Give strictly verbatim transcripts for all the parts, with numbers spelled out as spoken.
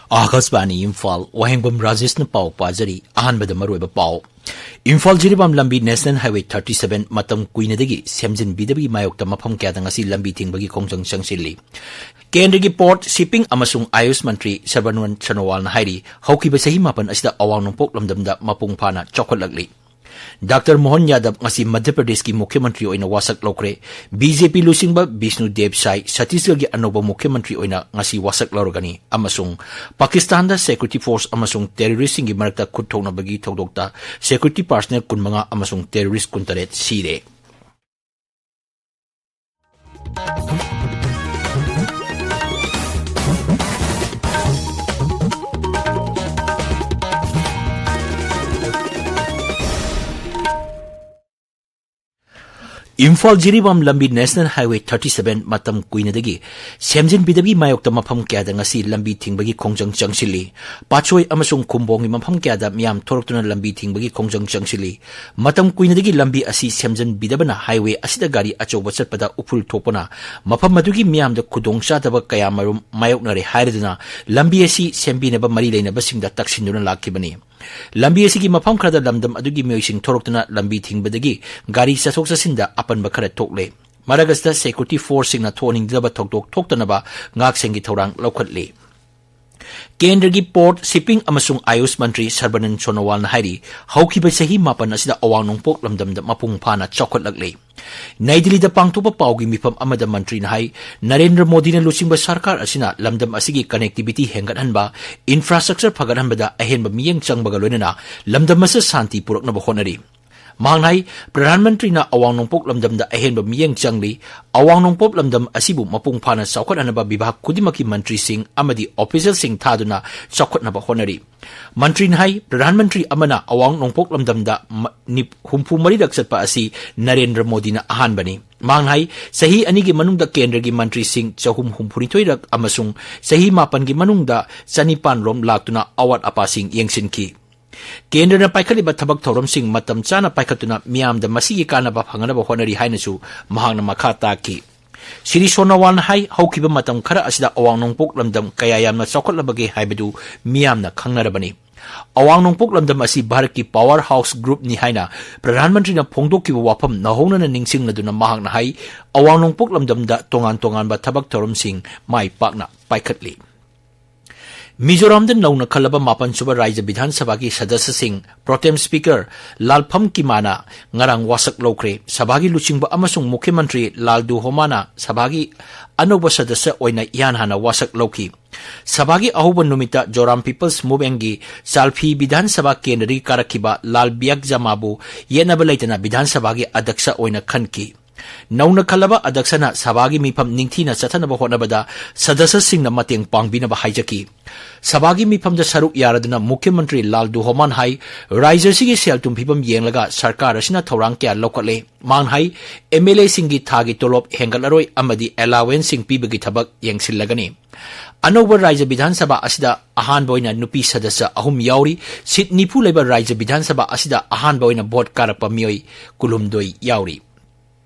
ꯑꯥꯀꯥꯁꯕꯥꯅꯤ ꯏꯝꯐꯥꯜ, ꯋꯥꯍꯦꯡꯕꯝ ꯔꯥꯖꯦꯁꯅ ꯄꯥꯎ ꯄꯥꯖꯔꯤ꯫ ꯑꯍꯥꯟꯕꯗ ꯃꯔꯨꯑꯣꯏꯕ ꯄꯥꯎ꯫ ꯏꯝꯐꯥꯜ ꯖꯤꯔꯤꯕꯥꯝ ꯂꯝꯕꯤ National Highway thirty seven ꯃꯇꯝ ꯀꯨꯏꯅꯗꯒꯤ ꯁꯦꯝꯖꯤꯟꯕꯤꯗꯕꯒꯤ ꯃꯥꯌꯣꯛꯇ ꯃꯐꯝ ꯀꯌꯥꯗ ꯉꯁꯤ ꯂꯝꯕꯤ ꯊꯤꯡꯕꯒꯤ ꯈꯣꯡꯖꯪ ꯆꯪꯁꯤꯜꯂꯤ꯫ ꯀꯦꯟꯗ꯭ꯔꯒꯤ ꯄꯣꯔꯠ, ꯁꯤꯞꯄꯤꯡ ꯑꯃꯁꯨꯡ ꯑꯥꯌꯨꯁ ꯃꯟꯇ꯭ꯔꯤ ꯁꯔꯕꯥꯅꯟꯗ ꯁꯣꯅꯣꯋꯥꯜꯅ ꯍꯥꯏꯔꯤ, ꯍꯧꯈꯤꯕ ꯆꯍꯤ ꯃꯥꯄꯟ ꯑꯁꯤꯗ ꯑꯋꯥꯡ ꯅꯣꯡꯄꯣꯛ ꯂꯝꯗꯝꯗ ꯃꯄꯨꯡ ꯐꯥꯅ ꯆꯥꯎꯈꯠꯂꯛꯂꯤ꯫ ꯗꯥꯛꯇꯔ ꯃꯣꯍꯟ ꯌꯥꯗꯕ ꯉꯁꯤ ꯃꯙ꯭ꯌ ꯄ꯭ꯔꯗꯦꯁꯀꯤ ꯃꯨꯈ꯭ꯌ ꯃꯟꯇ꯭ꯔꯤ ꯑꯣꯏꯅ ꯋꯥꯁꯛ ꯂꯧꯈ꯭ꯔꯦ꯫ ꯕꯤ ꯖꯦ ꯄꯤ ꯂꯨꯆꯤꯡꯕ ꯕꯤꯁꯅꯨ ꯗꯦꯕ ꯁꯥꯏ ꯁꯇꯤꯁꯒꯔꯒꯤ ꯑꯅꯧꯕ ꯃꯨꯈ꯭ꯌ ꯃꯟꯇ꯭ꯔꯤ ꯑꯣꯏꯅ ꯉꯁꯤ ꯋꯥꯁꯛ ꯂꯧꯔꯒꯅꯤ ꯑꯃꯁꯨꯡ ꯄꯥꯀꯤꯁꯇꯥꯟꯗ ꯁꯦꯀ꯭ꯌꯨꯔꯤꯇꯤ ꯐꯣꯔꯁ ꯑꯃꯁꯨꯡ ꯇꯦꯔꯣꯔꯤꯁ꯭ꯠꯁꯤꯡꯒꯤ ꯃꯔꯛꯇ ꯈꯨꯠ ꯊꯣꯛꯅꯕꯒꯤ ꯊꯧꯗꯣꯛꯇ ꯁꯦꯀ꯭ꯌꯨꯔꯤꯇꯤ ꯄꯥꯔꯁꯅꯦꯜ ꯀꯨꯟꯃꯉꯥ ꯑꯃꯁꯨꯡ ꯇꯦꯔꯣꯔꯤꯁ꯭ꯠ ꯀꯨꯟꯇꯔꯦꯠ ꯁꯤꯔꯦ꯫ ꯏꯝꯐꯥꯜ ꯖꯤꯔꯤꯕꯥꯝ ꯂꯝꯕꯤ National Highway thirty seven ꯃꯇꯝ ꯀꯨꯏꯅꯗꯒꯤ ꯁꯦꯝꯖꯤꯟꯕꯤꯗꯕꯒꯤ ꯃꯥꯌꯣꯛꯇ ꯃꯐꯝ ꯀꯌꯥꯗ ꯉꯁꯤ ꯂꯝꯕꯤ ꯊꯤꯡꯕꯒꯤ ꯈꯣꯡꯖꯪ ꯆꯪꯁꯤꯜꯂꯤ꯫ ꯄꯥꯠꯁꯣꯏ ꯑꯃꯁꯨꯡ ꯈꯨꯝꯕꯣꯡꯒꯤ ꯃꯐꯝ ꯀꯌꯥꯗ ꯃꯤꯌꯥꯝ ꯊꯣꯔꯛꯇꯨꯅ ꯂꯝꯕꯤ ꯊꯤꯡꯕꯒꯤ ꯈꯣꯡꯖꯪ ꯆꯪꯁꯤꯜꯂꯤ꯫ ꯃꯇꯝ ꯀꯨꯏꯅꯗꯒꯤ ꯂꯝꯕꯤ ꯑꯁꯤ ꯁꯦꯝꯖꯤꯟꯕꯤꯗꯕꯅ highway ꯑꯁꯤꯗ ꯒꯥꯔꯤ ꯑꯆꯧꯕ ꯆꯠꯄꯗ ꯎꯐꯨꯜ ꯊꯣꯛꯄꯅ ꯃꯐꯝ ꯑꯗꯨꯒꯤ ꯃꯤꯌꯥꯝꯗ ꯈꯨꯗꯣꯡꯆꯥꯗꯕ ꯀꯌꯥꯃꯔꯨꯝ ꯃꯥꯌꯣꯛꯅꯔꯦ ꯍꯥꯏꯔꯗꯨꯅ ꯂꯝꯕꯤ ꯑꯁꯤ ꯁꯦꯝꯕꯤꯅꯕ ꯃꯔꯤ ꯂꯩꯅꯕꯁꯤꯡꯗ ꯇꯛꯁꯤꯟꯗꯨꯅ ꯂꯥꯛꯈꯤꯕꯅꯤ꯫ ꯂꯝꯕꯤ ꯑꯁꯤꯒꯤ ꯃꯐꯝ ꯈꯔꯗ ꯂꯝꯗꯝ ꯑꯗꯨꯒꯤ ꯃꯤꯑꯣꯏꯁꯤꯡ ꯊꯣꯔꯛꯇꯨꯅ ꯂꯝꯕꯤ ꯊꯤꯡꯕꯗꯒꯤ ꯒꯥꯔꯤ ꯆꯠꯊꯣꯛ ꯆꯠꯁꯤꯟꯗ ꯑꯄꯟꯕ ꯈꯔ ꯊꯣꯛꯂꯦ꯫ ꯃꯔꯛ ꯑꯁꯤꯗ ꯁꯦꯀ꯭ꯌꯨꯔꯤꯇꯤ ꯐꯣꯔꯁꯁꯤꯡꯅ ꯊꯣꯛꯍꯟꯅꯤꯡꯗꯕ ꯊꯧꯗꯣꯛ ꯊꯣꯛꯇꯅꯕ ꯉꯥꯛꯁꯦꯜꯒꯤ ꯊꯧꯔꯥꯡ ꯂꯧꯈꯠꯂꯤ꯫ ꯀꯦꯟꯗ꯭ꯔꯒꯤ ꯄꯣꯔꯠ, ꯁꯤꯞꯄꯤꯡ ꯑꯃꯁꯨꯡ ꯑꯥꯌꯨꯁ ꯃꯟꯇ꯭ꯔꯤ ꯁꯔꯕꯥꯅꯟꯗ ꯁꯣꯅꯣꯋꯥꯜꯅ ꯍꯥꯏꯔꯤ, ꯍꯧꯈꯤꯕ ꯆꯍꯤ ꯃꯥꯄꯟ ꯑꯁꯤꯗ ꯑꯋꯥꯡ ꯅꯣꯡꯄꯣꯛ ꯂꯝꯗꯝꯗ ꯃꯄꯨꯡ ꯐꯥꯅ ꯆꯥꯎꯈꯠꯂꯛꯂꯦ꯫ ꯅꯩ ꯗꯤꯜꯂꯤꯗ ꯄꯥꯡꯊꯣꯛꯄ ꯄꯥꯎꯒꯤ ꯃꯤꯐꯝ ꯑꯃꯗ ꯃꯟꯇ꯭ꯔꯤꯅ ꯍꯥꯏ, ꯅꯔꯦꯟꯗ꯭ꯔ ꯃꯣꯗꯤꯅ ꯂꯨꯆꯤꯡꯕ ꯁꯔꯀꯥꯔ ꯑꯁꯤꯅ ꯂꯝꯗꯝ ꯑꯁꯤꯒꯤ connectivity ꯍꯦꯟꯒꯠꯍꯟꯕ, infrastructure ꯐꯒꯠꯍꯟꯕꯗ ꯑꯍꯦꯟꯕ ꯃꯤꯠꯌꯦꯡ ꯆꯪꯕꯒ ꯂꯣꯏꯅꯅ ꯂꯝꯗꯝ ꯑꯁꯤꯗ ꯁꯥꯟꯇꯤ ꯄꯨꯔꯛꯅꯕ ꯍꯣꯠꯅꯔꯤ꯫ ꯃꯍꯥꯛꯅ ꯍꯥꯏ, ꯄ꯭ꯔꯙꯥꯟ ꯃꯟꯇ꯭ꯔꯤꯅ ꯑꯋꯥꯡ ꯅꯣꯡꯄꯣꯛ ꯂꯝꯗꯝꯗ ꯑꯍꯦꯟꯕ ꯃꯤꯠꯌꯦꯡ ꯆꯪꯂꯤ꯫ ꯑꯋꯥꯡ ꯅꯣꯡꯄꯣꯛ ꯂꯝꯗꯝ ꯑꯁꯤꯕꯨ ꯃꯄꯨꯡ ꯐꯥꯅ ꯆꯥꯎꯈꯠꯍꯟꯅꯕ ꯕꯤꯚꯥꯒ ꯈꯨꯗꯤꯡꯃꯛꯀꯤ ꯃꯟꯇ꯭ꯔꯤꯁꯤꯡ ꯑꯃꯗꯤ ꯑꯣꯐꯤꯁꯤꯌꯦꯜꯁꯤꯡ ꯊꯥꯗꯨꯅ ꯆꯥꯎꯈꯠꯅꯕ ꯍꯣꯠꯅꯔꯤ꯫ ꯃꯟꯇ꯭ꯔꯤꯅ ꯍꯥꯏ, ꯄ꯭ꯔꯙꯥꯟ ꯃꯟꯇ꯭ꯔꯤ ꯑꯃꯅ ꯑꯋꯥꯡ ꯅꯣꯡꯄꯣꯛ ꯂꯝꯗꯝꯗ ꯃ-, ꯅꯤꯞ-, ꯍꯨꯝꯐꯨ ꯃꯔꯤꯔꯛ ꯆꯠꯄ ꯑꯁꯤ ꯅꯔꯦꯟꯗ꯭ꯔ ꯃꯣꯗꯤꯅ ꯑꯍꯥꯟꯕꯅꯤ꯫ ꯃꯍꯥꯛꯅ ꯍꯥꯏ, ꯆꯍꯤ ꯑꯅꯤꯒꯤ ꯃꯅꯨꯡꯗ ꯀꯦꯟꯗ꯭ꯔꯒꯤ ꯃꯟꯇ꯭ꯔꯤꯁꯤꯡ ꯆꯍꯨꯝ ꯍꯨꯝꯐꯨꯅꯤꯊꯣꯏꯔꯛ ꯑꯃꯁꯨꯡ ꯆꯍꯤ ꯃꯥꯄꯟꯒꯤ ꯃꯅꯨꯡꯗ ꯆꯅꯤꯄꯥꯟ ꯔꯣꯝ ꯂꯥꯛꯇꯨꯅ ꯑꯋꯥꯠ ꯑꯄꯥꯁꯤꯡ ꯌꯦꯡꯁꯤꯟꯈꯤ꯫ ꯀꯦꯟꯗ꯭ꯔꯅ ꯄꯥꯏꯈꯠꯂꯤꯕ ꯊꯕꯛ ꯊꯧꯔꯝꯁꯤꯡ ꯃꯇꯝ ꯆꯥꯅ ꯄꯥꯏꯈꯠꯇꯨꯅ ꯃꯤꯌꯥꯝꯗ ꯃꯁꯤꯒꯤ ꯀꯥꯟꯅꯕ ꯐꯪꯍꯟꯅꯕ ꯍꯣꯠꯅꯔꯤ ꯍꯥꯏꯅꯁꯨ ꯃꯍꯥꯛꯅ ꯃꯈꯥ ꯇꯥꯈꯤ꯫ ꯁ꯭ꯔꯤ ꯁꯣꯅꯣꯋꯥꯜꯅ ꯍꯥꯏ, ꯍꯧꯈꯤꯕ ꯃꯇꯝ ꯈꯔ ꯑꯁꯤꯗ ꯑꯋꯥꯡ ꯅꯣꯡꯄꯣꯛ ꯂꯝꯗꯝ ꯀꯌꯥ ꯌꯥꯝꯅ ꯆꯥꯎꯈꯠꯂꯕꯒꯦ ꯍꯥꯏꯕꯗꯨ ꯃꯤꯌꯥꯝꯅ ꯈꯪꯅꯔꯕꯅꯤ꯫ ꯑꯋꯥꯡ ꯅꯣꯡꯄꯣꯛ ꯂꯝꯗꯝ ꯑꯁꯤ ꯚꯥꯔꯠꯀꯤ power house groupꯅꯤ ꯍꯥꯏꯅ ꯄ꯭ꯔꯙꯥꯟ ꯃꯟꯇ꯭ꯔꯤꯅ ꯐꯣꯡꯗꯣꯛꯈꯤꯕ ꯋꯥꯐꯝ ꯅꯧꯍꯧꯅꯅ ꯅꯤꯡꯁꯤꯡꯂꯗꯨꯅ ꯃꯍꯥꯛꯅ ꯍꯥꯏ, ꯑꯋꯥꯡ ꯅꯣꯡꯄꯣꯛ ꯂꯝꯗꯝꯗ ꯇꯣꯉꯥꯟ ꯇꯣꯉꯥꯟꯕ ꯊꯕꯛ ꯊꯧꯔꯝꯁꯤꯡ ꯃꯥꯏ ꯄꯥꯛꯅ ꯄꯥꯏꯈꯠꯂꯤ꯫ ꯃꯤꯖꯣꯔꯥꯝꯗ ꯅꯧꯅ ꯈꯜꯂꯕ ꯃꯥꯄꯟ ꯁꯨꯕ ꯔꯥꯖ꯭ꯌ ꯕꯤꯙꯥꯟ ꯁꯚꯥꯒꯤ ꯁꯗꯁ꯭ꯌꯁꯤꯡ pro tem speaker ꯂꯥꯜꯐꯝ ꯀꯤꯃꯥꯅ ꯉꯔꯥꯡ ꯋꯥꯁꯛ ꯂꯧꯈ꯭ꯔꯦ꯫ ꯁꯚꯥꯒꯤ ꯂꯨꯆꯤꯡꯕ ꯑꯃꯁꯨꯡ ꯃꯨꯈ꯭ꯌ ꯃꯟꯇ꯭ꯔꯤ ꯂꯥꯜꯗꯨ ꯍꯣꯃꯥꯅ ꯁꯚꯥꯒꯤ ꯑꯅꯧꯕ ꯁꯗꯁ꯭ꯌ ꯑꯣꯏꯅ ꯏꯍꯥꯟ ꯍꯥꯟꯅ ꯋꯥꯁꯛ ꯂꯧꯈꯤ꯫ ꯁꯚꯥꯒꯤ ꯑꯍꯧꯕ ꯅꯨꯃꯤꯠꯇ ꯖꯣꯔꯥꯝ People's Movementꯀꯤ ꯆꯥꯜꯐꯤ ꯕꯤꯙꯥꯟ ꯁꯚꯥ ꯀꯦꯟꯗ꯭ꯔꯗꯒꯤ ꯀꯥꯔꯛꯈꯤꯕ ꯂꯥꯜ ꯕꯤꯌꯥꯛꯖꯃꯥꯕꯨ ꯌꯦꯠꯅꯕ ꯂꯩꯇꯅ ꯕꯤꯙꯥꯟ ꯁꯚꯥꯒꯤ ꯑꯗ꯭ꯌꯛꯁ ꯑꯣꯏꯅ ꯈꯟꯈꯤ꯫ ꯅꯧꯅ ꯈꯜꯂꯕ ꯑꯗ꯭ꯌꯛꯁꯅ ꯁꯚꯥꯒꯤ ꯃꯤꯐꯝ ꯅꯤꯡꯊꯤꯅ ꯆꯠꯊꯅꯕ ꯍꯣꯠꯅꯕꯗ ꯁꯗꯁ꯭ꯌꯁꯤꯡꯅ ꯃꯇꯦꯡ ꯄꯥꯡꯕꯤꯅꯕ ꯍꯥꯏꯖꯈꯤ꯫ ꯁꯚꯥꯒꯤ ꯃꯤꯐꯝꯗ ꯁꯔꯨꯛ ꯌꯥꯔꯗꯨꯅ ꯃꯨꯈ꯭ꯌ ꯃꯟꯇ꯭ꯔꯤ ꯂꯥꯜ ꯗꯨꯍꯣꯃꯥꯟ ꯍꯥꯏ, ꯔꯥꯖ꯭ꯌ ꯑꯁꯤꯒꯤ ꯁꯦꯜ ꯊꯨꯝ ꯐꯤꯕꯝ ꯌꯦꯡꯂꯒ ꯁꯔꯀꯥꯔ ꯑꯁꯤꯅ ꯊꯧꯔꯥꯡ ꯀꯌꯥ ꯂꯧꯈꯠꯂꯦ꯫ ꯃꯍꯥꯛꯅ ꯍꯥꯏ, MLAꯁꯤꯡꯒꯤ ꯊꯥꯒꯤ ꯇꯣꯂꯣꯞ ꯍꯦꯟꯒꯠꯂꯔꯣꯏ ꯑꯃꯗꯤ allowanceꯁꯤꯡ ꯄꯤꯕꯒꯤ ꯊꯕꯛ ꯌꯦꯡꯁꯤꯜꯂꯒꯅꯤ꯫ ꯑꯅꯧꯕ ꯔꯥꯖ꯭ꯌ ꯕꯤꯙꯥꯟ ꯁꯚꯥ ꯑꯁꯤꯗ ꯑꯍꯥꯟꯕ ꯑꯣꯏꯅ ꯅꯨꯄꯤ ꯁꯗꯁ꯭ꯌ ꯑꯍꯨꯝ ꯌꯥꯎꯔꯤ꯫ ꯁꯤꯠ ꯅꯤꯐꯨ ꯂꯩꯕ ꯔꯥꯖ꯭ꯌ ꯕꯤꯙꯥꯟ ꯁꯚꯥ ꯑꯁꯤꯗ ꯑꯍꯥꯟꯕ ꯑꯣꯏꯅ ꯚꯣꯠ ꯀꯥꯔꯛꯄ ꯃꯤꯑꯣꯏ ꯀꯨꯟꯍꯨꯝꯗꯣꯏ ꯌꯥꯎꯔꯤ꯫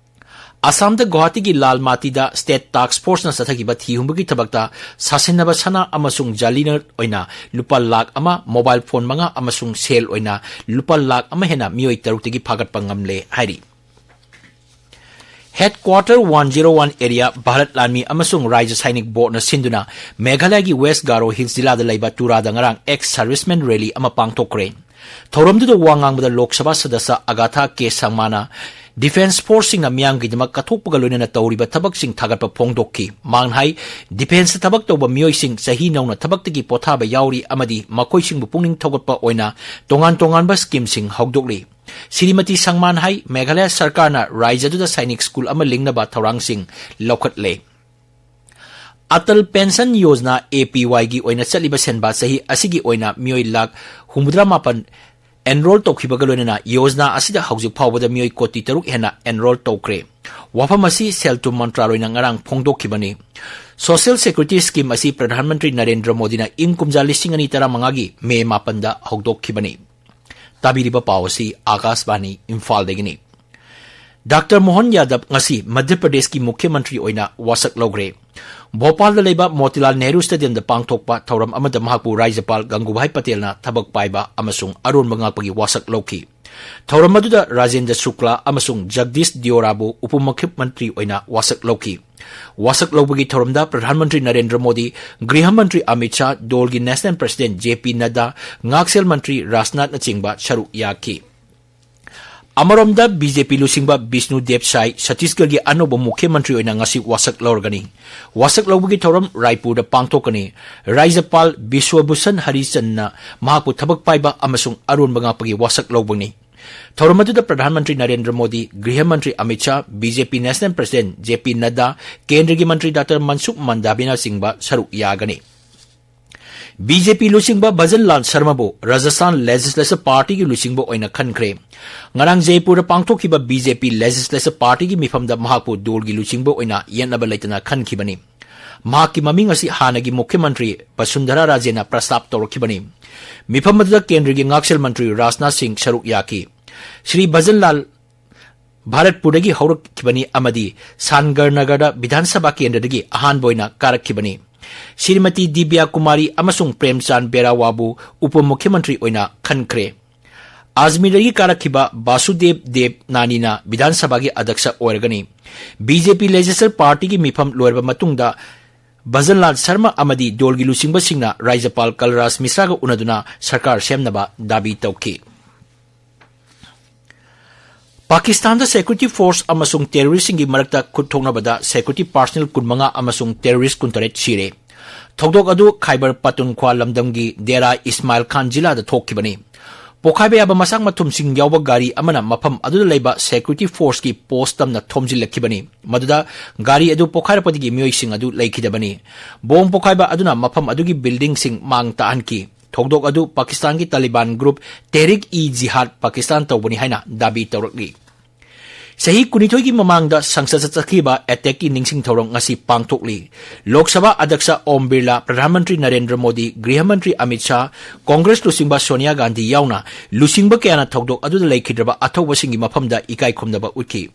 ꯑꯁꯥꯝꯗ ꯒꯨꯋꯥꯍꯥꯇꯤꯒꯤ ꯂꯥꯜ ꯃꯥꯇꯤꯗ state task forceꯅ ꯆꯠꯊꯈꯤꯕ ꯊꯤ ꯍꯨꯝꯕꯒꯤ ꯊꯕꯛꯇ ꯁꯥꯁꯤꯟꯅꯕ ꯁꯅꯥ ꯑꯃꯁꯨꯡ ꯖꯥꯂꯤ ꯅꯣꯠ ꯑꯣꯏꯅ ꯂꯨꯄꯥ ꯂꯥꯈ ꯑꯃ, mobile phone ꯃꯉꯥ ꯑꯃꯁꯨꯡ ꯁꯦꯜ ꯑꯣꯏꯅ ꯂꯨꯄꯥ ꯂꯥꯈ ꯑꯃ ꯍꯦꯟꯅ ꯃꯤꯑꯣꯏ ꯇꯔꯨꯛꯇꯒꯤ ꯐꯥꯒꯠꯄ ꯉꯝꯂꯦ ꯍꯥꯏꯔꯤ꯫ Headquarter one zero one area Bharat ꯂꯥꯟꯃꯤ ꯑꯃꯁꯨꯡ ꯔꯥꯖ꯭ꯌ ꯁꯥꯏꯅꯤꯛ ꯕꯣꯔꯗꯅ ꯁꯤꯟꯗꯨꯅ ꯃꯦꯘꯥꯂꯌꯒꯤ West Garo Hills ꯖꯤꯂꯥꯗ ꯂꯩꯕ ꯇꯨꯔꯥꯗ ꯉꯔꯥꯡ ex serviceman rally ꯑꯃ ꯄꯥꯡꯊꯣꯛꯈ꯭ꯔꯦ꯫ ꯊꯧꯔꯝꯗꯨꯗ ꯋꯥ ꯉꯥꯡꯕꯗ ꯂꯣꯛ ꯁꯚꯥ ꯁꯗꯁ꯭ꯌ ꯑꯒꯥꯊꯥ ꯀꯦ ꯁꯪꯃꯥꯅ defence forceꯁꯤꯡꯅ ꯃꯤꯌꯥꯝꯒꯤꯗꯃꯛ ꯀꯠꯊꯣꯛꯄꯒ ꯂꯣꯏꯅꯅ ꯇꯧꯔꯤꯕ ꯊꯕꯛꯁꯤꯡ ꯊꯥꯒꯠꯄ ꯐꯣꯡꯗꯣꯛꯈꯤ꯫ ꯃꯍꯥꯛꯅ ꯍꯥꯏ, defenceꯇ ꯊꯕꯛ ꯇꯧꯕ ꯃꯤꯑꯣꯏꯁꯤꯡ ꯆꯍꯤ ꯅꯧꯅ ꯊꯕꯛꯇꯒꯤ ꯄꯣꯊꯥꯕ ꯌꯥꯎꯔꯤ ꯑꯃꯗꯤ ꯃꯈꯣꯏꯁꯤꯡꯕꯨ ꯄꯨꯛꯅꯤꯡ ꯊꯧꯒꯠꯄ ꯑꯣꯏꯅ ꯇꯣꯉꯥꯟ ꯇꯣꯉꯥꯟꯕ schemeꯁꯤꯡ ꯍꯧꯗꯣꯛꯂꯤ꯫ ꯁ꯭ꯔꯤꯃꯇꯤ ꯁꯪꯃꯥꯟ ꯍꯥꯏ, ꯃꯦꯘꯥꯂꯌ ꯁꯔꯀꯥꯔꯅ ꯔꯥꯖ꯭ꯌꯗꯨꯗ ꯁꯥꯏꯅꯤꯛ ꯁ꯭ꯀꯨꯜ ꯑꯃ ꯂꯤꯡꯅꯕ ꯊꯧꯔꯥꯡꯁꯤꯡ ꯂꯧꯈꯠꯂꯦ꯫ ꯑꯇꯜ ꯄꯦꯟꯁꯟ ꯌꯣꯖꯅꯥ, APYꯒꯤ ꯑꯣꯏꯅ ꯆꯠꯂꯤꯕ ꯁꯦꯟꯕꯥ ꯆꯍꯤ ꯑꯁꯤꯒꯤ ꯑꯣꯏꯅ ꯃꯤꯑꯣꯏ ꯂꯥꯈ ꯍꯨꯝꯐꯨꯇꯔꯥ ꯃꯥꯄꯟ enrol ꯇꯧꯈꯤꯕꯒ ꯂꯣꯏꯅꯅ ꯌꯣꯖꯅꯥ ꯑꯁꯤꯗ ꯍꯧꯖꯤꯛ ꯐꯥꯎꯕꯗ ꯃꯤꯑꯣꯏ ꯀꯣꯇꯤ ꯇꯔꯨꯛ ꯍꯦꯟꯅ enrol ꯇꯧꯈ꯭ꯔꯦ꯫ ꯋꯥꯐꯝ ꯑꯁꯤ ꯁꯦꯜ ꯊꯨꯝ ꯃꯟꯇ꯭ꯔꯥꯂꯣꯏꯅ ꯉꯔꯥꯡ ꯐꯣꯡꯗꯣꯛꯈꯤꯕꯅꯤ꯫ Social security scheme ꯑꯁꯤ ꯄ꯭ꯔꯙꯥꯟ ꯃꯟꯇ꯭ꯔꯤ ꯅꯔꯦꯟꯗ꯭ꯔ ꯃꯣꯗꯤꯅ ꯏꯪ ꯀꯨꯝꯖꯥ ꯂꯤꯁꯤꯡ ꯑꯅꯤ ꯇꯔꯥꯃꯉꯥꯒꯤ ꯃꯦ ꯃꯥꯄꯟꯗ ꯍꯧꯗꯣꯛꯈꯤꯕꯅꯤ꯫ ꯇꯥꯕꯤꯔꯤꯕ ꯄꯥꯎ ꯑꯁꯤ ꯑꯥꯀꯥꯁꯕꯥꯅꯤ ꯏꯝꯐꯥꯜꯗꯒꯤꯅꯤ꯫ ꯗꯥꯛꯇꯔ ꯃꯣꯍꯟ ꯌꯥꯗꯕ ꯉꯁꯤ ꯃꯙ꯭ꯌ ꯄ꯭ꯔꯗꯦꯁꯀꯤ ꯃꯨꯈ꯭ꯌ ꯃꯟꯇ꯭ꯔꯤ ꯑꯣꯏꯅ ꯋꯥꯁꯛ ꯂꯧꯈ꯭ꯔꯦ꯫ ꯚꯣꯄꯥꯜꯗ ꯂꯩꯕ ꯃꯣꯇꯤꯂꯥꯜ ꯅꯦꯍꯔꯨ ꯁ꯭ꯇꯦꯗꯤꯌꯝꯗ ꯄꯥꯡꯊꯣꯛꯄ ꯊꯧꯔꯝ ꯑꯃꯗ ꯃꯍꯥꯛꯄꯨ ꯔꯥꯖ꯭ꯌꯄꯥꯜ ꯒꯪꯒꯨꯚꯥꯏ ꯄꯇꯦꯜꯅ ꯊꯕꯛ ꯄꯥꯏꯕ ꯑꯃꯁꯨꯡ ꯑꯔꯣꯟꯕ ꯉꯥꯛꯄꯒꯤ ꯋꯥꯁꯛ ꯂꯧꯈꯤ꯫ ꯊꯧꯔꯝ ꯑꯗꯨꯗ ꯔꯥꯖꯦꯟꯗ꯭ꯔ ꯁꯨꯛꯂꯥ ꯑꯃꯁꯨꯡ ꯖꯒꯗꯤꯁ ꯗꯤꯌꯣꯔꯥꯕꯨ ꯎꯄ ꯃꯨꯈ꯭ꯌ ꯃꯟꯇ꯭ꯔꯤ ꯑꯣꯏꯅ ꯋꯥꯁꯛ ꯂꯧꯈꯤ꯫ ꯋꯥꯁꯛ ꯂꯧꯕꯒꯤ ꯊꯧꯔꯝꯗ ꯄ꯭ꯔꯙꯥꯟ ꯃꯟꯇ꯭ꯔꯤ ꯅꯔꯦꯟꯗ꯭ꯔ ꯃꯣꯗꯤ, ꯒ꯭ꯔꯤꯍ ꯃꯟꯇ꯭ꯔꯤ ꯑꯃꯤꯠ ꯁꯥꯍ, ꯗꯣꯜꯒꯤ national president J P Nadda, ꯉꯥꯛꯁꯦꯜ ꯃꯟꯇ꯭ꯔꯤ ꯔꯥꯖꯅꯥꯊꯅꯆꯤꯡꯕ ꯁꯔꯨꯛ ꯌꯥꯈꯤ꯫ ꯑꯃꯔꯣꯝꯗ, ꯕꯤ ꯖꯦ ꯄꯤ ꯂꯨꯆꯤꯡꯕ ꯕꯤꯁꯅꯨ ꯗꯦꯕ ꯁꯥꯏ ꯁꯠꯇꯤꯁꯒꯔꯒꯤ ꯑꯅꯧꯕ ꯃꯨꯈ꯭ꯌ ꯃꯟꯇ꯭ꯔꯤ ꯑꯣꯏꯅ ꯉꯁꯤ ꯋꯥꯁꯛ ꯂꯧꯔꯒꯅꯤ꯫ ꯋꯥꯁꯛ ꯂꯧꯕꯒꯤ ꯊꯧꯔꯝ ꯔꯥꯏꯄꯨꯔꯗ ꯄꯥꯡꯊꯣꯛꯀꯅꯤ꯫ ꯔꯥꯖ꯭ꯌꯄꯥꯜ ꯕꯤꯁ꯭ꯋꯚꯨꯁꯟ ꯍꯔꯤꯆꯟꯗꯅ ꯃꯍꯥꯛꯄꯨ ꯊꯕꯛ ꯄꯥꯏꯕ ꯑꯃꯁꯨꯡ ꯑꯔꯣꯟꯕ ꯉꯥꯛꯄꯒꯤ ꯋꯥꯁꯛ ꯂꯧꯕꯅꯤ꯫ ꯊꯧꯔꯝ ꯑꯗꯨꯗ ꯄ꯭ꯔꯙꯥꯟ ꯃꯟꯇ꯭ꯔꯤ ꯅꯔꯦꯟꯗ꯭ꯔ ꯃꯣꯗꯤ, ꯒ꯭ꯔꯤꯍ ꯃꯟꯇ꯭ꯔꯤ ꯑꯃꯤꯠ ꯁꯥꯍ, ꯕꯤ ꯖꯦ ꯄꯤ ꯅꯦꯁꯅꯦꯜ ꯄ꯭ꯔꯁꯤꯗꯦꯟꯠ ꯖꯦ ꯄꯤ ꯅꯗ꯭ꯗꯥ, ꯀꯦꯟꯗ꯭ꯔꯒꯤ ꯃꯟꯇ꯭ꯔꯤ ꯗꯥꯛꯇꯔ ꯃꯟꯁꯨꯈ ꯃꯟꯗꯥꯚꯤꯌꯥꯅꯆꯤꯡꯕ ꯁꯔꯨꯛ ꯌꯥꯒꯅꯤ꯫ ꯕꯤ ꯖꯦ ꯄꯤ ꯂꯨꯆꯤꯡꯕ ꯚꯖꯟ ꯂꯥꯜ ꯁꯔꯃꯕꯨ ꯔꯥꯖꯁꯊꯥꯟ ꯂꯦꯖꯤꯁꯂꯦꯆꯔ ꯄꯥꯔꯇꯤꯒꯤ ꯂꯨꯆꯤꯡꯕ ꯑꯣꯏꯅ ꯈꯟꯈ꯭ꯔꯦ꯫ ꯉꯔꯥꯡ ꯖꯩꯄꯨꯔꯗ ꯄꯥꯡꯊꯣꯛꯈꯤꯕ ꯕꯤ ꯖꯦ ꯄꯤ ꯂꯦꯖꯤꯁꯂꯦꯆꯔ ꯄꯥꯔꯇꯤꯒꯤ ꯃꯤꯐꯝꯗ ꯃꯍꯥꯛꯄꯨ ꯗꯣꯜꯒꯤ ꯂꯨꯆꯤꯡꯕ ꯑꯣꯏꯅ ꯌꯦꯠꯅꯕ ꯂꯩꯇꯅ ꯈꯟꯈꯤꯕꯅꯤ꯫ ꯃꯍꯥꯛꯀꯤ ꯃꯃꯤꯡ ꯑꯁꯤ ꯍꯥꯟꯅꯒꯤ ꯃꯨꯈ꯭ꯌ ꯃꯟꯇ꯭ꯔꯤ ꯕꯁꯨꯟꯙꯔꯥ ꯔꯥꯖꯦꯅ ꯄ꯭ꯔꯁꯇꯥꯞ ꯇꯧꯔꯛꯈꯤꯕꯅꯤ꯫ ꯃꯤꯐꯝ ꯑꯗꯨꯗ ꯀꯦꯟꯗ꯭ꯔꯒꯤ ꯉꯥꯛꯁꯦꯜ ꯃꯟꯇ꯭ꯔꯤ ꯔꯥꯖꯅꯥꯊ ꯁꯤꯡ ꯁꯔꯨꯛ ꯌꯥꯈꯤ꯫ ꯁ꯭ꯔꯤ ꯚꯖꯟ ꯂꯥꯜ ꯚꯥꯔꯠꯄꯨꯔꯗꯒꯤ ꯍꯧꯔꯛꯈꯤꯕꯅꯤ ꯑꯃꯗꯤ ꯁꯥꯟꯒꯔꯅꯒꯔꯗ ꯕꯤꯙꯥꯟ ꯁꯚꯥ ꯀꯦꯟꯗ꯭ꯔꯗꯒꯤ ꯑꯍꯥꯟꯕ ꯑꯣꯏꯅ ꯀꯥꯔꯛꯈꯤꯕꯅꯤ꯫ ꯁ꯭ꯔꯤꯃꯇꯤ ꯗꯤꯕ꯭ꯌꯥ ꯀꯨꯃꯥꯔꯤ ꯑꯃꯁꯨꯡ ꯄ꯭ꯔꯦꯝꯆꯥꯟ ꯕꯦꯔꯥꯋꯥꯕꯨ ꯎꯄ ꯃꯨꯈ꯭ꯌ ꯃꯟꯇ꯭ꯔꯤ ꯑꯣꯏꯅ ꯈꯟꯈ꯭ꯔꯦ꯫ ꯑꯖꯃꯤꯔꯗꯒꯤ ꯀꯥꯔꯛꯈꯤꯕ ꯕꯥꯁꯨꯗꯦꯕ ꯗꯦꯕ ꯅꯥꯅꯤꯅ ꯕꯤꯙꯥꯟ ꯁꯚꯥꯒꯤ ꯑꯗ꯭ꯌꯛꯁ ꯑꯣꯏꯔꯒꯅꯤ꯫ ꯕꯤ ꯖꯦ ꯄꯤ ꯂꯦꯖꯤꯁꯂꯦꯆꯔ ꯄꯥꯔꯇꯤꯒꯤ ꯃꯤꯐꯝ ꯂꯣꯏꯔꯕ ꯃꯇꯨꯡꯗ ꯚꯖꯟ ꯂꯥꯜ ꯁꯔꯃ ꯑꯃꯗꯤ ꯗꯣꯜꯒꯤ ꯂꯨꯆꯤꯡꯕꯁꯤꯡꯅ ꯔꯥꯖ꯭ꯌꯄꯥꯜ ꯀꯜꯔꯥꯖ ꯃꯤꯁ꯭ꯔꯥꯒ ꯎꯅꯗꯨꯅ ꯁꯔꯀꯥꯔ ꯁꯦꯝꯅꯕ ꯗꯥꯕꯤ ꯇꯧꯈꯤ꯫ ꯄꯥꯀꯤꯁꯇꯥꯟꯗ ꯁꯦꯀ꯭ꯌꯨꯔꯤꯇꯤ ꯐꯣꯔꯁ ꯑꯃꯁꯨꯡ ꯇꯦꯔꯣꯔꯤꯁ꯭ꯠꯁꯤꯡꯒꯤ ꯃꯔꯛꯇ ꯈꯨꯠ ꯊꯣꯛꯅꯕꯗ ꯁꯦꯀ꯭ꯌꯨꯔꯤꯇꯤ ꯄꯥꯔꯁꯅꯦꯜ ꯀꯨꯟꯃꯉꯥ ꯑꯃꯁꯨꯡ ꯇꯦꯔꯣꯔꯤꯁ꯭ꯠ ꯀꯨꯟꯇꯔꯦꯠ ꯁꯤꯔꯦ꯫ ꯊꯧꯗꯣꯛ ꯑꯗꯨ ꯈꯥꯏꯕꯔ ꯄꯇꯨꯟꯈ꯭ꯋꯥ ꯂꯝꯗꯝꯒꯤ ꯗꯦꯔꯥ ꯏꯁꯃꯥꯏꯜ ꯈꯥꯟ ꯖꯤꯂꯥꯗ ꯊꯣꯛꯈꯤꯕꯅꯤ꯫ ꯄꯣꯈꯥꯏꯕ ꯌꯥꯕ ꯃꯁꯥꯛ ꯃꯊꯨꯝꯁꯤꯡ ꯌꯥꯎꯕ ꯒꯥꯔꯤ ꯑꯃꯅ ꯃꯐꯝ ꯑꯗꯨꯗ ꯂꯩꯕ ꯁꯦꯀ꯭ꯌꯨꯔꯤꯇꯤ ꯐꯣꯔꯁꯀꯤ ꯄꯣꯁ꯭ꯠ ꯇꯝꯅ ꯊꯣꯝꯖꯤꯜꯂꯛꯈꯤꯕꯅꯤ꯫ ꯃꯗꯨꯗ ꯒꯥꯔꯤ ꯑꯗꯨ ꯄꯣꯈꯥꯏꯔꯛꯄꯗꯒꯤ ꯃꯤꯑꯣꯏꯁꯤꯡ ꯑꯗꯨ ꯂꯩꯈꯤꯗꯕꯅꯤ꯫ ꯕꯣꯝ ꯄꯣꯈꯥꯏꯕ ꯑꯗꯨꯅ ꯃꯐꯝ ꯑꯗꯨꯒꯤ ꯕꯤꯜꯗꯤꯡꯁꯤꯡ ꯃꯥꯡ ꯇꯥꯛꯍꯟꯈꯤ꯫ ꯊꯧꯗꯣꯛ ꯑꯗꯨ ꯄꯥꯀꯤꯁꯇꯥꯟꯒꯤ ꯇꯥꯂꯤꯕꯥꯟ ꯒ꯭ꯔꯨꯞ ꯇꯦꯍ꯭ꯔꯤꯛ-ꯏ-ꯖꯤꯍꯥꯗ ꯄꯥꯀꯤꯁꯇꯥꯟ ꯇꯧꯕꯅꯤ ꯍꯥꯏꯅ ꯗꯥꯕꯤ ꯇꯧꯔꯛꯂꯤ꯫ ꯆꯍꯤ ꯀꯨꯟꯅꯤꯊꯣꯏꯒꯤ ꯃꯃꯥꯡꯗ ꯁꯪꯁꯠꯇ ꯆꯠꯈꯤꯕ ꯑꯦꯇꯦꯛꯀꯤ ꯅꯤꯡꯁꯤꯡ ꯊꯧꯔꯝ ꯉꯁꯤ ꯄꯥꯡꯊꯣꯛꯂꯤ꯫ ꯂꯣꯛ ꯁꯚꯥ ꯑꯗ꯭ꯌꯛꯁ ꯑꯣꯝ ꯕꯤꯔꯂꯥ, ꯄ꯭ꯔꯙꯥꯟ ꯃꯟꯇ꯭ꯔꯤ ꯅꯔꯦꯟꯗ꯭ꯔ ꯃꯣꯗꯤ, ꯒ꯭ꯔꯤꯍ ꯃꯟꯇ꯭ꯔꯤ ꯑꯃꯤꯠ ꯁꯥꯍ, ꯀꯣꯡꯒ꯭ꯔꯦꯁ ꯂꯨꯆꯤꯡꯕ ꯁꯣꯅꯤꯌꯥ ꯒꯥꯟꯙꯤ ꯌꯥꯎꯅ ꯂꯨꯆꯤꯡꯕ ꯀꯌꯥꯅ ꯊꯧꯗꯣꯛ ꯑꯗꯨꯗ ꯂꯩꯈꯤꯗ꯭ꯔꯕ ꯑꯊꯧꯕꯁꯤꯡꯒꯤ ꯃꯐꯝꯗ ꯏꯀꯥꯏ ꯈꯨꯝꯅꯕ ꯎꯠꯈꯤ꯫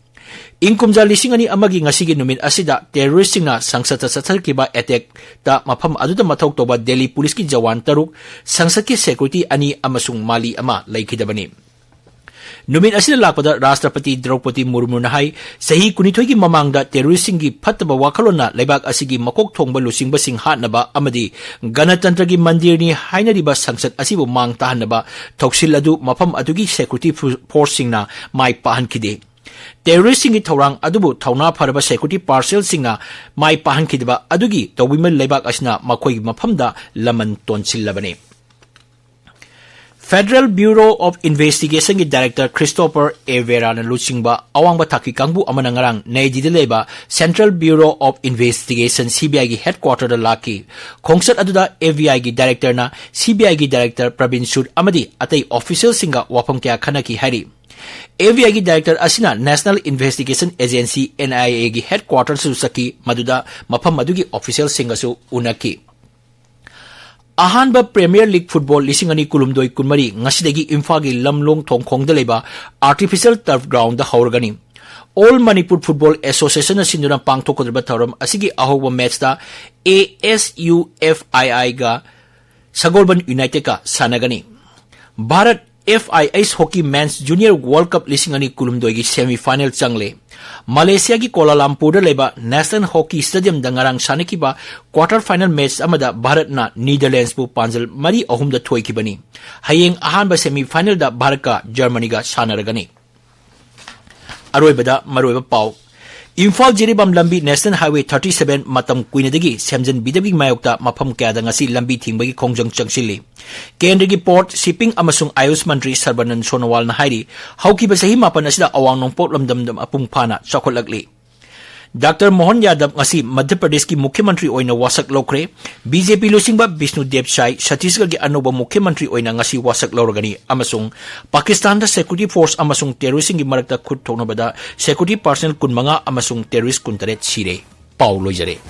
ꯏꯪ ꯀꯨꯝꯖꯥ ꯂꯤꯁꯤꯡ ꯑꯅꯤ ꯑꯃꯒꯤ ꯉꯁꯤꯒꯤ ꯅꯨꯃꯤꯠ ꯑꯁꯤꯗ ꯇꯦꯔꯣꯔꯤꯁꯁꯤꯡꯅ ꯁꯪꯁꯠꯇ ꯆꯠꯊꯈꯤꯕ ꯑꯦꯇꯦꯛꯇ ꯃꯐꯝ ꯑꯗꯨꯗ ꯃꯊꯧ ꯇꯧꯕ ꯗꯦꯜꯂꯤ ꯄꯨꯂꯤꯁꯀꯤ ꯖꯋꯥꯟ ꯇꯔꯨꯛ, ꯁꯪꯁꯠꯀꯤ ꯁꯦꯀ꯭ꯌꯨꯔꯤꯇꯤ ꯑꯅꯤ ꯑꯃꯁꯨꯡ ꯃꯥꯂꯤ ꯑꯃ ꯂꯩꯈꯤꯗꯕꯅꯤ꯫ ꯅꯨꯃꯤꯠ ꯑꯁꯤꯗ ꯂꯥꯛꯄꯗ ꯔꯥꯁꯇ꯭ꯔꯄꯇꯤ ꯗ꯭ꯔꯧꯄꯗꯤ ꯃꯨꯔꯃꯨꯅ ꯍꯥꯏ, ꯆꯍꯤ ꯀꯨꯟꯅꯤꯊꯣꯏꯒꯤ ꯃꯃꯥꯡꯗ ꯇꯦꯔꯣꯔꯤꯁꯁꯤꯡꯒꯤ ꯐꯠꯇꯕ ꯋꯥꯈꯜꯂꯣꯟꯅ ꯂꯩꯕꯥꯛ ꯑꯁꯤꯒꯤ ꯃꯀꯣꯛ ꯊꯣꯡꯕ ꯂꯨꯆꯤꯡꯕꯁꯤꯡ ꯍꯥꯠꯅꯕ ꯑꯃꯗꯤ ꯒꯅꯇꯟꯇ꯭ꯔꯒꯤ ꯃꯟꯗꯤꯔꯅꯤ ꯍꯥꯏꯅꯔꯤꯕ ꯁꯪꯁꯠ ꯑꯁꯤꯕꯨ ꯃꯥꯡ ꯇꯥꯍꯟꯅꯕ ꯊꯧꯁꯤꯜ ꯑꯗꯨ ꯃꯐꯝ ꯑꯗꯨꯒꯤ ꯁꯦꯀ꯭ꯌꯨꯔꯤꯇꯤ ꯐꯣ-, ꯐꯣꯔꯁꯁꯤꯡꯅ ꯃꯥꯏ ꯄꯥꯛꯍꯟꯈꯤꯗꯦ꯫ ꯇꯦꯔꯣꯔꯤꯁꯁꯤꯡꯒꯤ ꯊꯧꯔꯥꯡ ꯑꯗꯨꯕꯨ ꯊꯧꯅꯥ ꯐꯔꯕ ꯁꯦꯀ꯭ꯌꯨꯔꯤꯇꯤ ꯄꯥꯔꯁꯦꯜꯁꯤꯡꯅ ꯃꯥꯏ ꯄꯥꯛꯍꯟꯈꯤꯗꯕ ꯑꯗꯨꯒꯤ ꯇꯧꯕꯤꯃꯜ ꯂꯩꯕꯥꯛ ꯑꯁꯤꯅ ꯃꯈꯣꯏꯒꯤ ꯃꯐꯝꯗ ꯂꯃꯟ ꯇꯣꯟꯁꯤꯜꯂꯕꯅꯤ꯫ Federal Bureau of Investigationꯒꯤ Director Christopher Averyꯅ ꯂꯨꯆꯤꯡꯕ ꯑꯋꯥꯡꯕ ꯊꯥꯛꯀꯤ ꯀꯥꯡꯕꯨ ꯑꯃꯅ ꯉꯔꯥꯡ ꯅꯩ ꯗꯤꯜꯂꯤꯗ ꯂꯩꯕ Central Bureau of Investigationꯒꯤ headquarterꯗ ꯂꯥꯛꯈꯤ꯫ ꯈꯣꯡꯆꯠ ꯑꯗꯨꯗ AVIꯒꯤ directorꯅ CBIꯒꯤ director ꯄ꯭ꯔꯕꯤꯟ ꯁꯨꯗ ꯑꯃꯗꯤ ꯑꯇꯩ officialꯁꯤꯡꯒ ꯋꯥꯐꯝ ꯀꯌꯥ ꯈꯟꯅꯈꯤ ꯍꯥꯏꯔꯤ꯫ AVIꯒꯤ director ꯑꯁꯤꯅ National Investigation Agency, NIAꯒꯤ headquarterꯁꯨ ꯆꯠꯈꯤ, ꯃꯗꯨꯗ ꯃꯐꯝ ꯑꯗꯨꯒꯤ officialꯁꯤꯡꯒꯁꯨ ꯎꯅꯈꯤ꯫ ꯑꯍꯥꯟꯕ Premier League football ꯂꯤꯁꯤꯡ ꯑꯅꯤ ꯀꯨꯟꯍꯨꯝꯗꯣꯏ ꯀꯨꯟꯃꯔꯤ ꯉꯁꯤꯗꯒꯤ ꯏꯝꯐꯥꯜꯒꯤ ꯂꯝꯂꯣꯡ ꯊꯣꯡꯈꯣꯡꯗ ꯂꯩꯕ artificial turf groundꯗ ꯍꯧꯔꯒꯅꯤ꯫ All Manipur Football Associationꯅ ꯁꯤꯟꯗꯨꯅ ꯄꯥꯡꯊꯣꯛꯀꯗꯧꯔꯤꯕ ꯊꯧꯔꯝ ꯑꯁꯤꯒꯤ ꯑꯍꯧꯕ matchꯇ ASUFIIꯒ ꯁꯒꯣꯜꯕꯟ Unitedꯀ ꯁꯥꯟꯅꯒꯅꯤ꯫ Bharat FIH Hockey Men's Junior World Cup ꯂꯤꯁꯤꯡ ꯑꯅꯤ ꯀꯨꯟꯍꯨꯝꯗꯣꯏꯒꯤ semi final ꯆꯪꯂꯦ꯫ ꯃꯂꯦꯁꯤꯌꯥꯒꯤ ꯀꯣꯂꯥꯂꯝꯄꯨꯔꯗ ꯂꯩꯕ National Hockey Stadiumꯗ ꯉꯔꯥꯡ ꯁꯥꯟꯅꯈꯤꯕ quarter final match ꯑꯃꯗ ꯚꯥꯔꯠꯅ ꯅꯤꯗꯔꯂꯦꯟꯁꯄꯨ ꯄꯥꯟꯖꯜ ꯃꯔꯤ ꯑꯍꯨꯝꯗ ꯊꯣꯏꯈꯤꯕꯅꯤ꯫ ꯍꯌꯦꯡ ꯑꯍꯥꯟꯕ semi finalꯗ ꯚꯥꯔꯠꯀ ꯖꯔꯃꯅꯤꯒ ꯁꯥꯟꯅꯔꯒꯅꯤ꯫ ꯑꯔꯣꯏꯕꯗ ꯃꯔꯨꯑꯣꯏꯕ ꯄꯥꯎ꯫ ꯏꯝꯐꯥꯜ ꯖꯤꯔꯤꯕꯥꯝ ꯂꯝꯕꯤ National Highway thirty seven ꯃꯇꯝ ꯀꯨꯏꯅꯗꯒꯤ ꯁꯦꯝꯖꯤꯟꯕꯤꯗꯕꯒꯤ ꯃꯥꯌꯣꯛꯇ ꯃꯐꯝ ꯀꯌꯥꯗ ꯉꯁꯤ ꯂꯝꯕꯤ ꯊꯤꯡꯕꯒꯤ ꯈꯣꯡꯖꯪ ꯆꯪꯁꯤꯜꯂꯤ꯫ ꯀꯦꯟꯗ꯭ꯔꯒꯤ Port, Shipping ꯑꯃꯁꯨꯡ ꯑꯥꯌꯨꯁ ꯃꯟꯇ꯭ꯔꯤ ꯁꯔꯕꯥꯅꯟꯗ ꯁꯣꯅꯣꯋꯥꯜꯅ ꯍꯥꯏꯔꯤ, ꯍꯧꯈꯤꯕ ꯆꯍꯤ ꯃꯥꯄꯟ ꯑꯁꯤꯗ ꯑꯋꯥꯡ ꯅꯣꯡꯄꯣꯛ ꯂꯝꯗꯝꯗ ꯃꯄꯨꯡ ꯐꯥꯅ ꯆꯥꯎꯈꯠꯂꯛꯂꯤ꯫ ꯗꯥꯛꯇꯔ ꯃꯣꯍꯟ ꯌꯥꯗꯕ ꯉꯁꯤ ꯃꯙ꯭ꯌ ꯄ꯭ꯔꯗꯦꯁꯀꯤ ꯃꯨꯈ꯭ꯌ ꯃꯟꯇ꯭ꯔꯤ ꯑꯣꯏꯅ ꯋꯥꯁꯛ ꯂꯧꯈ꯭ꯔꯦ꯫ ꯕꯤ ꯖꯦ ꯄꯤ ꯂꯨꯆꯤꯡꯕ ꯕꯤꯁꯅꯨ ꯗꯦꯕ ꯁꯥꯏ ꯁꯠꯇꯤꯁꯒꯔꯒꯤ ꯑꯅꯧꯕ ꯃꯨꯈ꯭ꯌ ꯃꯟꯇ꯭ꯔꯤ ꯑꯣꯏꯅ ꯉꯁꯤ ꯋꯥꯁꯛ ꯂꯧꯔꯒꯅꯤ ꯑꯃꯁꯨꯡ ꯄꯥꯀꯤꯁꯇꯥꯟꯗ ꯁꯦꯀ꯭ꯌꯨꯔꯤꯇꯤ ꯐꯣꯔꯁ ꯑꯃꯁꯨꯡ ꯇꯦꯔꯣꯔꯤꯁꯁꯤꯡꯒꯤ ꯃꯔꯛꯇ ꯈꯨꯠ ꯊꯣꯛꯅꯕꯗ ꯁꯦꯀ꯭ꯌꯨꯔꯤꯇꯤ ꯄꯥꯔꯁꯅꯦꯜ ꯀꯨꯟꯃꯉꯥ ꯑꯃꯁꯨꯡ ꯇꯦꯔꯣꯔꯤꯁ ꯀꯨꯟꯇꯔꯦꯠ ꯁꯤꯔꯦ꯫ ꯄꯥꯎ ꯂꯣꯏꯖꯔꯦ꯫